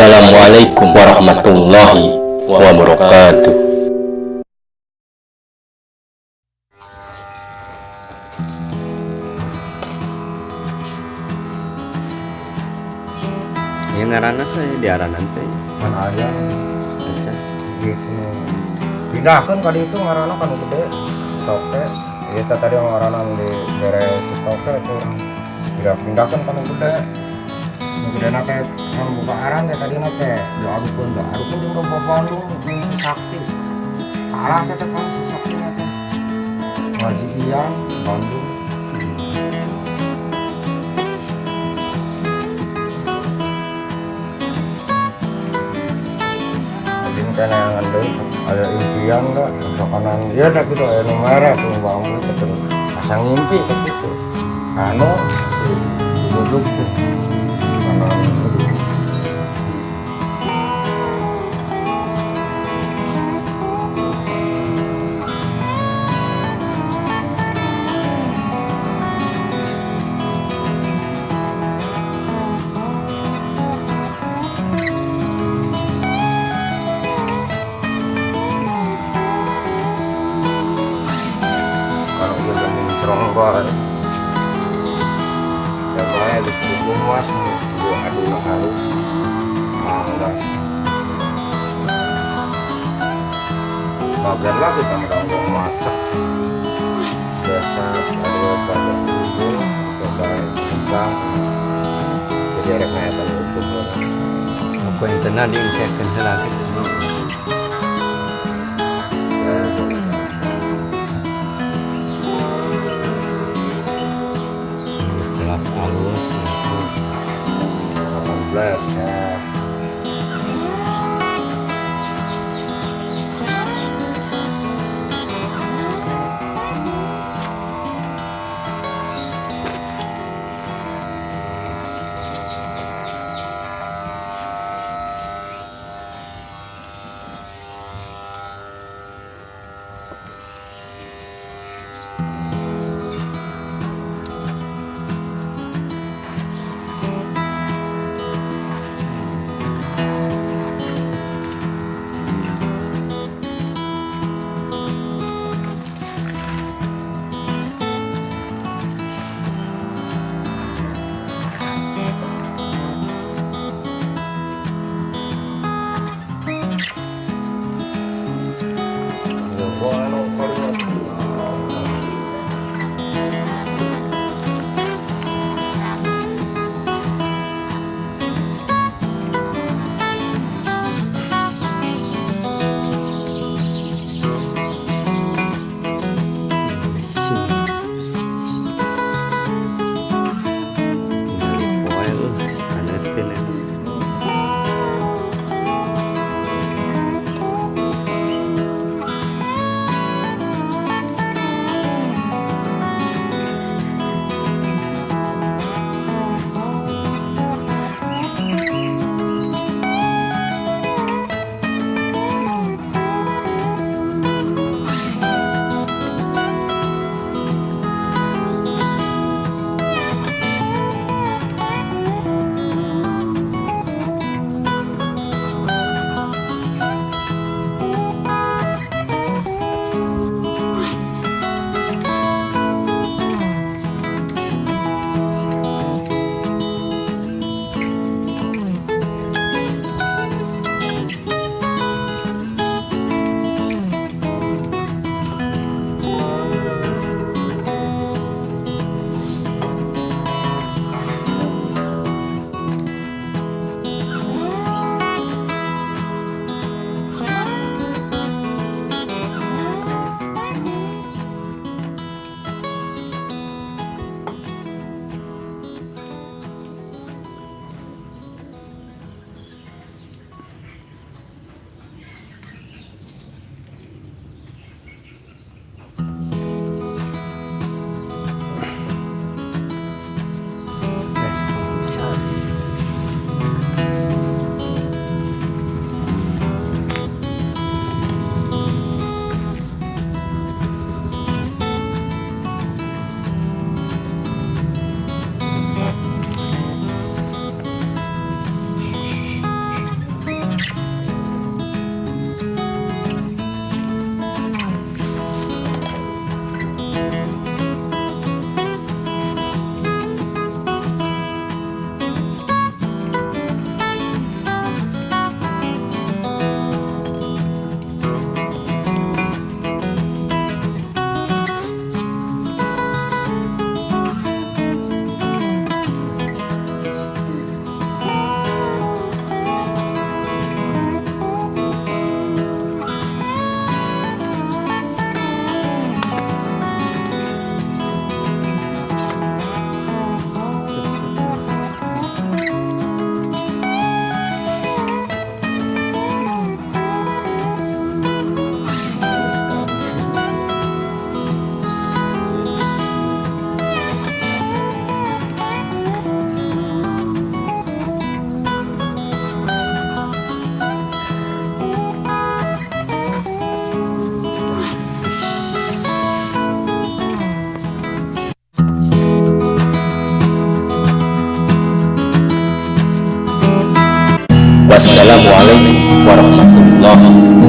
Wassalamualaikum warahmatullahi wabarakatuh. Ini ngaranna saya diaranan teh. Mana aya. Aca. Gitu pindahkan kali itu ngaranna kan gede toke. Iya, tadi ngaranna di beres toke itu orang pindah pindahkan kan gede. Nu gede na teh kan buka aran teh tadi na teh diadukeun diadukeun jeung Robo Bandung jeung si Sakti kalah teh teh kan si Sakti na teh Haji Ian Bandung. Jadi kan yang deui ada impian enggak makanan ya dah gitu aya nu merah tuh bambu terus asa ngimpi gitu anu duduk tuh kanan. Kalau udah mencrong bae ya bae geus punggung mas gua adu halus. Ah, enggak bagian lagi kan gua macet biasa ada pada punggung coba kembang jadi rek ngayatan utuh. Aku yang tenang diungsiakeun heula kitu. Geus jelas alus gitu. 18 ya. warahmatullahi.